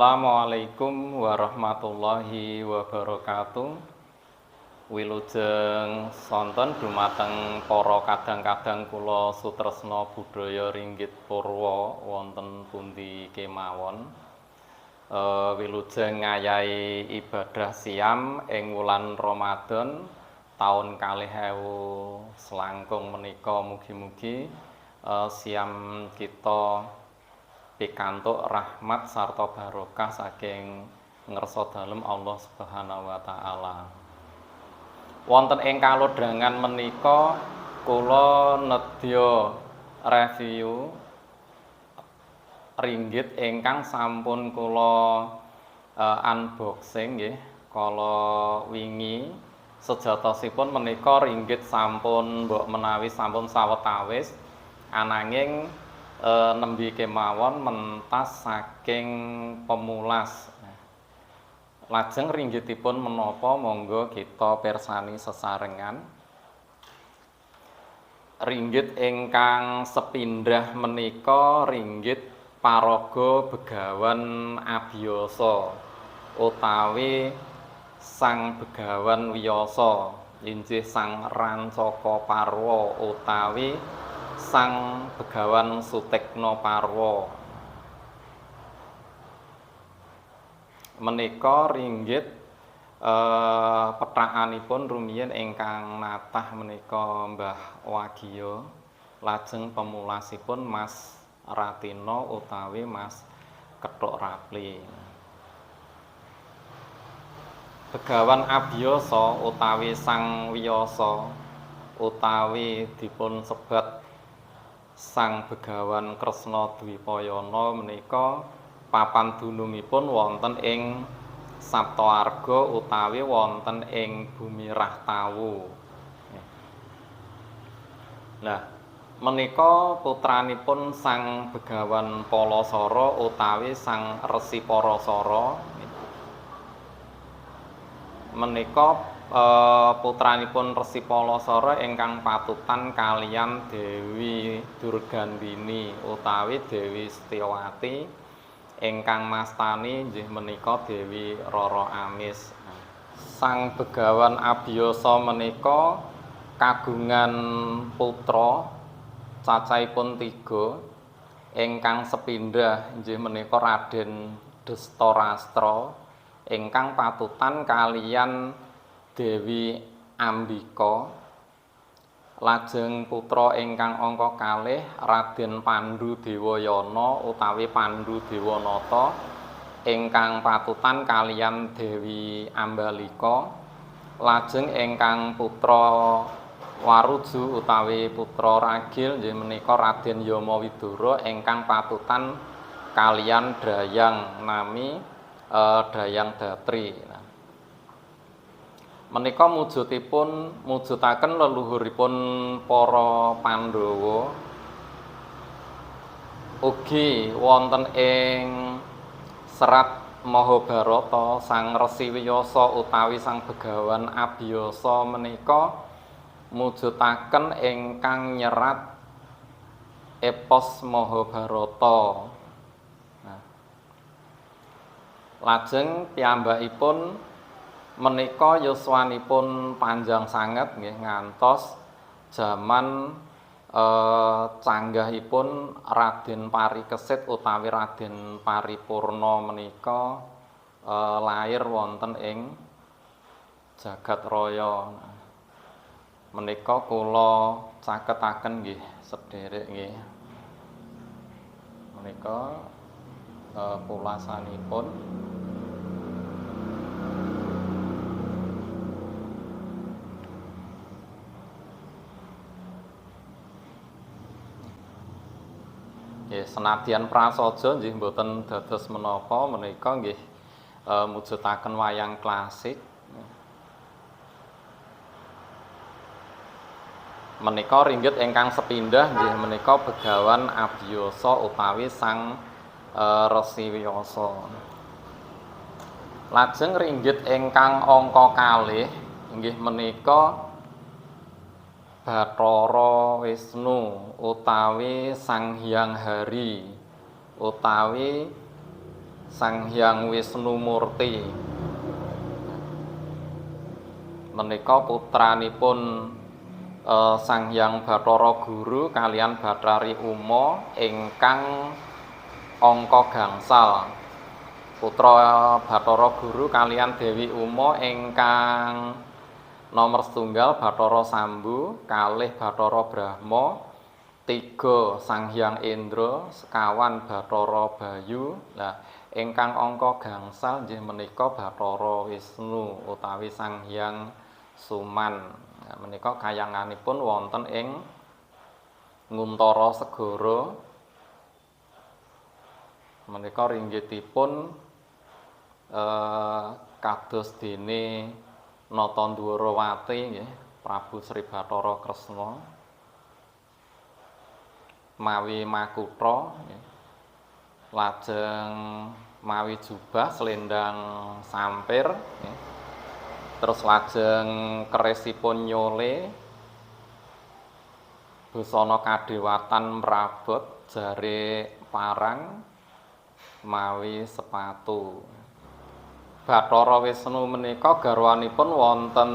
Assalamualaikum warahmatullahi wabarakatuh. Wilujeng sonten dumateng para kadang-kadang kula sutresna budaya ringgit purwa wonten pundi kemawon. Wilujeng ngayahi ibadah siam ing wulan Ramadan taun 2000 selangkung menika mugi-mugi siam kita pikantuk rahmat sarta barokah saking ngersa dalem Allah Subhanahu wa taala. Wonten ing kalodhangan menika kula nedya review ringgit ingkang sampun kula unboxing nggih kala wingi. Sejatosipun menika ringgit sampun mbok menawi sampun sawetawis, ananging nembe kemawon mentas saking pemulas. Lajeng ringgitipun menapa monggo kita pirsani sesarengan. Ringgit ingkang sepindah menika ringgit paraga Begawan Abiyasa utawi Sang Begawan Wiyasa, inggih Sang Rancaka Parwa utawi Sang Begawan Sutekna Parwa. Menika ringgit pethakanipun rumiyin ingkang natah menika Mbah Wagiyo, lajeng pemulasipun Mas Ratino utawi Mas Kethuk Rapli. Begawan Abiyasa utawi Sang Wiyasa utawi dipun sebat Sang Begawan Kresna Dwipayana menika papan dunungipun wonten ing Saptaarga utawi wonten ing Bumi Rahtawu. Nah, menika putranipun Sang Begawan Palasara utawi Sang Resi Parasara. Menika putranipun Resi Palasara ingkang patutan kaliyan Dewi Durgandini utawi Dewi Setyawati ingkang mastani inggih menika Dewi Rara Amis. Sang Begawan Abiyasa menika kagungan putra cacahipun 3, ingkang sepindah inggih menika Raden Destarastra ingkang patutan kaliyan Dewi Ambika. Lajeng putra ingkang angka kalih Raden Pandu Dewayana utawi Pandu Dewanata ingkang patutan kaliyan Dewi Ambalika. Lajeng ingkang putra Waruju utawi putra ragil inggih menika Raden Yama Widura ingkang patutan kaliyan Dayang nami Dayang Datri. Nah, menika mujudipun mujudaken leluhuripun para Pandhawa. Ugi wonten ing serat Mahabharata Sang Resi Wiyasa utawi Sang Begawan Abiyasa menika mujudaken ingkang nyerat epos Mahabharata. Nah, lajeng piyambakipun menika yuswanipun panjang sanget nggih ngantos jaman canggahipun Raden Parikesit utawi Raden Paripurna menika lair wonten ing jagat raya. Nah, menika kula caketaken nggih sederek nggih. Menika pulasanipun. Nggih, senadyan prasaja nggih mboten dados menapa menika nggih mujudaken wayang klasik. Menika ringgit ingkang sepindah nggih menika Begawan Abiyasa utawi Sang Resi Wiyasa. Lajeng ringgit ingkang angka kalih inggih menika Bathara Wisnu utawi Sang Hyang Hari utawi Sang Hyang Wisnu Murti. Menika putranipun Sang Hyang Bathara Guru kalian Bathari Uma ingkang angka gangsal. Putra Bathara Guru kalian Dewi Uma ingkang nomor setunggal Bathara Sambu, kalih Bathara Brahma, 3 Sang Hyang Indra, sekawan Bathara Bayu. Lah ingkang angka gangsal nggih menika Bathara Wisnu utawi Sang Hyang Suman. Nah, menika kayanganipun wonten ing Nguntara Segara. Menika ringgitipun kados dene Nata Ndwarawati nggih, Prabu Sri Bathara Kresna mawi makutha nggih, lajeng mawi jubah selendang sampir nggih, terus lajeng kerisipun nyole, busana kadewatan mrabot jare parang mawi sepatu. Bathara Wisnu menika garwanipun wonten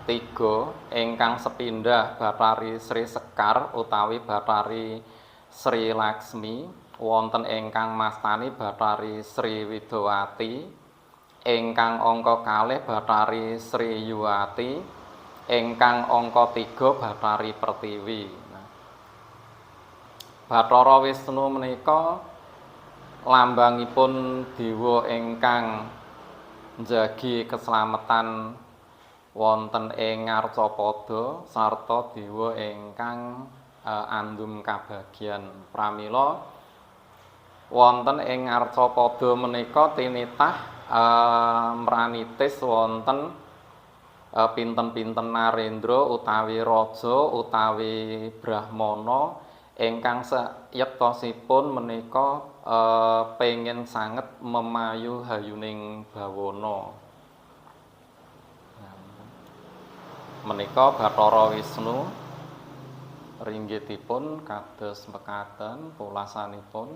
3, ingkang sepindah Bathari Sri Sekar utawi Bathari Sri Laksmi, wonten ingkang mastani Bathari Sri Widowati, ingkang angka kalih Bathari Sri Yuwati, ingkang angka 3 Bathari Pertiwi. Nah, Bathara Wisnu menika lambangipun dewa ingkang njagi keselamatan wonten ing Ngarcapada sarta dewa ingkang andum kabagyan. Pramila wonten ing Ngarcapada menika tinitah mranitis wonten pinten-pinten narendra utawi raja utawi brahmana ingkang sayektosipun menika pengin sanget memayu hayuning bawana. Menika Bathara Wisnu ringgitipun kados mekaten pulasanipun.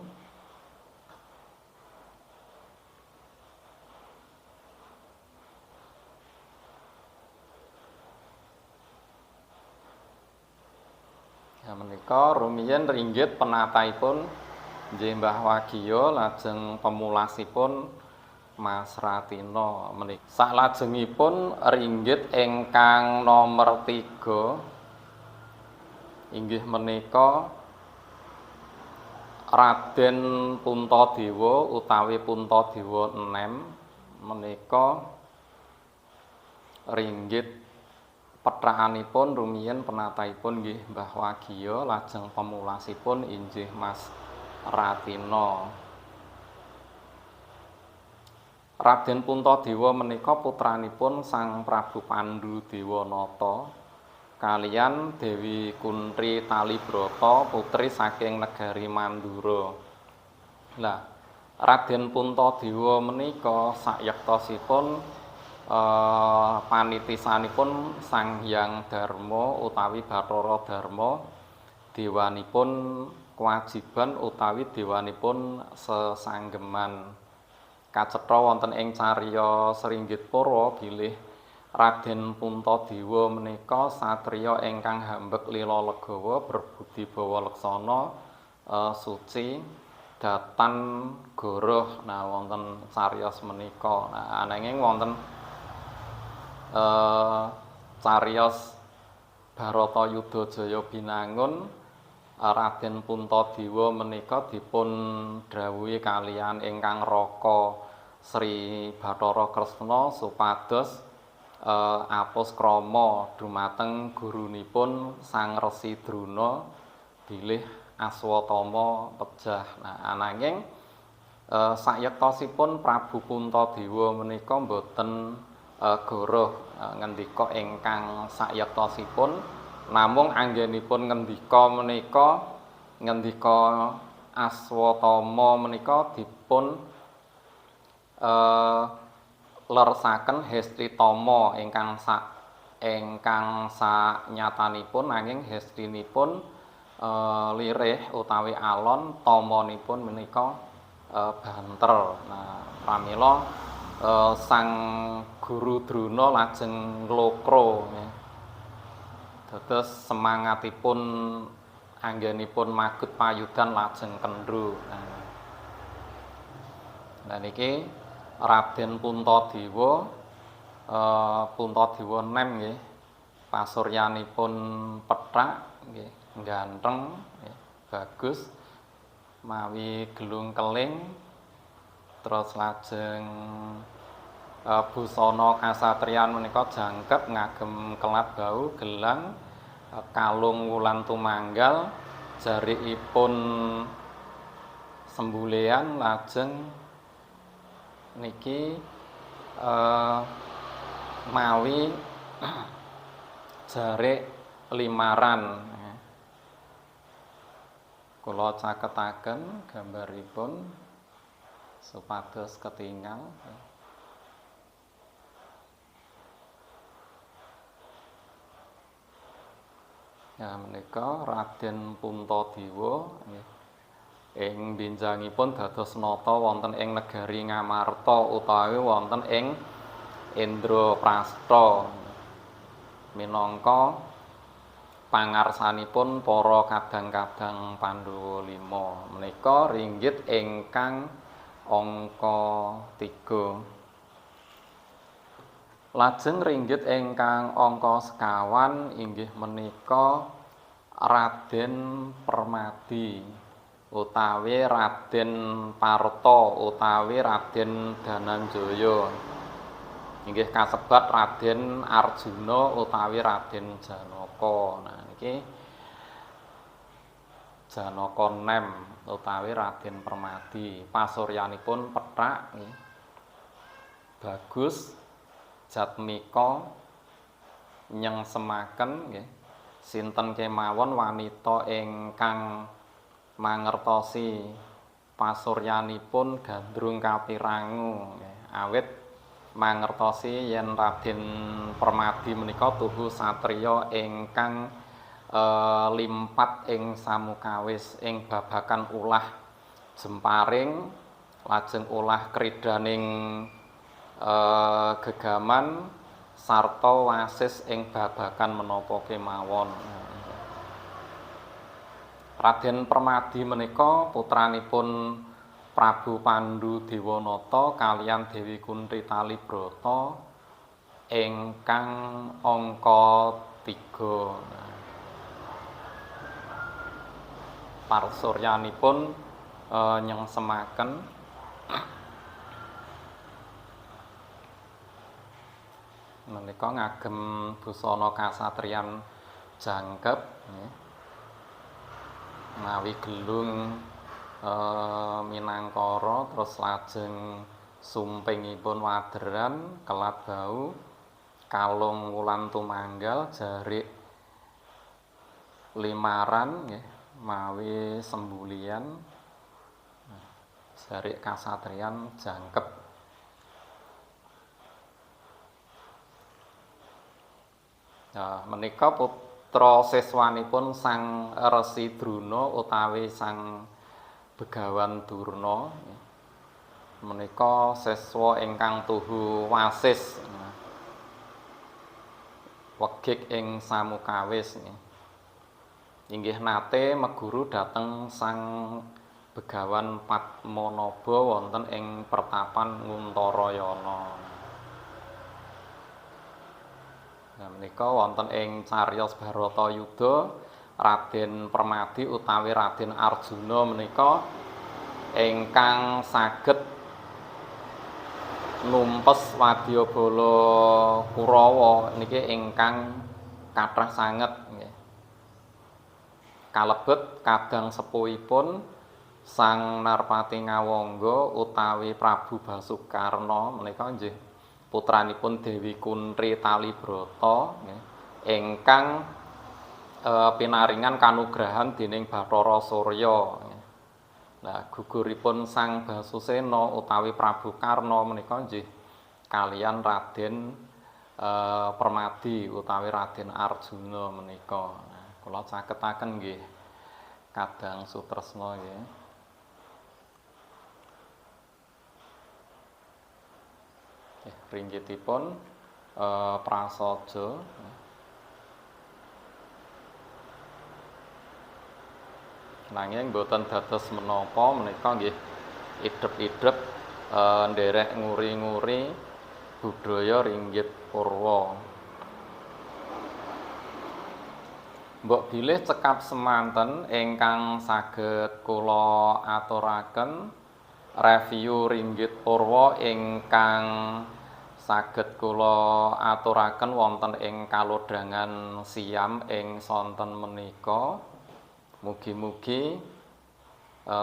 Ya menika rumiyin ringgit penataipun nggih Mbah Wagiyo, lajeng pemulasipun Mas Ratino. Menika saklajengipun ringgit ingkang nomor 3 inggih menika Raden Puntadewa utawi Puntadewa 6. Menika ringgit petrakanipun rumiyin penataipun nggih Mbah Wagiyo, lajeng pemulasipun inggih Mas Ratino. Raden Puntadewa menika putranipun Sang Prabu Pandu Dewanata kalian Dewi Kuntri Talibrata, putri saking negari Mandura. Lah, Raden Puntadewa menika sayektosipun panitisanipun Sang Hyang Darma utawi Bathara Darma, dewanipun kewajiban utawi dewanipun sesanggeman. Kacetha wonten ing carya Sringgit Purwa bilih Raden Puntadewa menika satriya ingkang hambek lila legawa, berbudi bawa laksana, suci, datan goroh. Nah, wonten cariyos menika. Nah, ananging wonten cariyos Baratayuda Jaya Binangun, Raden Puntadewa menika dipun dhawuhi kalian ingkang raka Sri Bathara Kresna supados apus krama dumateng gurunipun Sang Resi Drona bilih Aswatama pejah. Nah, ananging sayektosipun Prabu Puntadewa menika mboten goroh ngendika ingkang sayektosipun, namung anggenipun ngendika menika ngendika Aswatama menika dipun leresaken Hestritama ingkang sanyatanipun, nanging hestrinipun lirih utawi alon, tamanipun menika banter. Nah, pramila sang Guru Drona lajeng nglokro nggih. Dados semangatipun anggenipun magut payudan lajeng kendro. Nah, niki Raden Puntadewa, Puntadewa nem nggih. Pasuryanipun pethak nggih, ganteng nggih, bagus, mawi gelung keling, terus lajeng busana kasatriyan menika jangkep ngagem kelat bau, gelang, kalung wulan tumanggal, jarikipun sembulean, lajeng niki mawi jarik limaran. Kula caketaken gambaripun supados ketingal. Ya, menika Raden Puntadewa nggih. Ing benjangipun dados nata wonten ing negari Ngamarta utawi wonten ing Indraprastha minangka pangarsanipun para kadang-kadang Pandhawa 5. Menika ringgit ingkang angka 3. Lajeng ringgit ingkang angka sekawan inggih menika Raden Permadi utawi Raden Parta utawi Raden Dananjaya. Inggih kasebat Raden Arjuna utawi Raden Janaka. Nah niki Janaka nem utawi Raden Permadi. Pasuryanipun pethak nggih. Bagus, jatmika, nyengsemaken nggih. Sinten kemawon wanita ingkang mangertosi pasuryanipun gandrung kapirangu nggih. Awit mangertosi yen Raden Permadi menika tuhu satriya ingkang limpat ing samukawis ing babagan ulah jemparing, lajeng ulah kridaning gegaman sarta wasis ing babagan menapa kemawon. Raden Permadi menika putranipun Prabu Pandu Dewanata kaliyan Dewi Kunthi Talibrata ingkang angka 3. Parsuryanipun nyengsemaken. Menika ngagem busana kasatriyan jangkep nggih. Mawi gelung minangkara, terus lajeng sumpingipun waderan, kelat bau, kalung wulan tumanggal, jarik limaran nggih, mawi sembulian, jarik kasatriyan jangkep. Nah, menika putra siswanipun Sang Resi Drona utawi Sang Begawan Durna. Menika siswa ingkang tuhu wasis wegik ing samukawis. Inggih nate meguru dhateng Sang Begawan Padmanaba wonten ing pertapan Nguntarayana. Nah, menika wonten ing cariyos Bharatayuda Raden Permadi utawi Raden Arjuna menika ingkang saged numpes wadyabala Kurawa niki ingkang kathah sanget nggih. Kalebet kadang sepuhipun Sang Narpati Ngawangga utawi Prabu Basukarna menika nggih putranipun Dewi Kuntri Talibrata nggih ingkang pinaringan kanugrahan dening Bathara Surya. Nah, guguripun Sang Basusena utawi Prabu Karna menika nggih kaliyan Raden Permadi utawi Raden Arjuna menika. Nah, kula caketaken nggih kadang sutresna nggih. Ringgitipun prasaja. Nanging boten dados menapa menika nggih idhep-idhep nderek nguri-nguri budaya ringgit purwa. Mbok bilih cekap semanten ingkang saged kula aturaken review ringgit purwa ingkang saged kula aturaken wonten ing kalodhangan Siam ing sonten menika. Mugi-mugi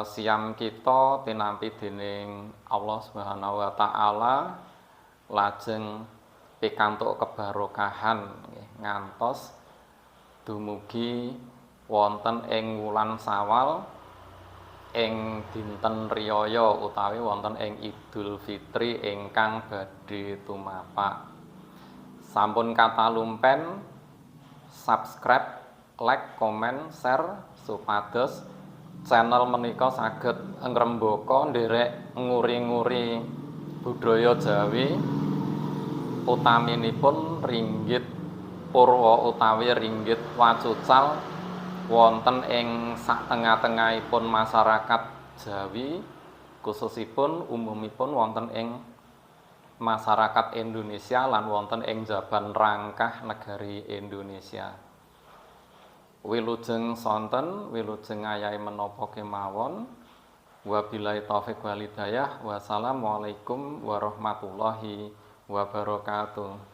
Siam kita tinampi dening Allah Subhanahu wa taala lajeng pikantuk kebarokahan ngantos dumugi wonten ing wulan Sawal ing dinten riyaya utawi wonten ing Idul Fitri ingkang badhe tumapak. Sampun katalumpen subscribe, like, komen, share supados channel menika saged ngrembaka nderek nguri-nguri budaya Jawi utaminipun ringgit purwa utawi ringgit wacucal wonten ing satengah-tengahipun masyarakat Jawi, khususipun umumipun wonten ing masyarakat Indonesia lan wonten ing jaban rangkah negari Indonesia. Wilujeng sonten, wilujeng ayahe menapa kemawon. Wabillahi taufik wal hidayah. Wassalamualaikum warahmatullahi wabarakatuh.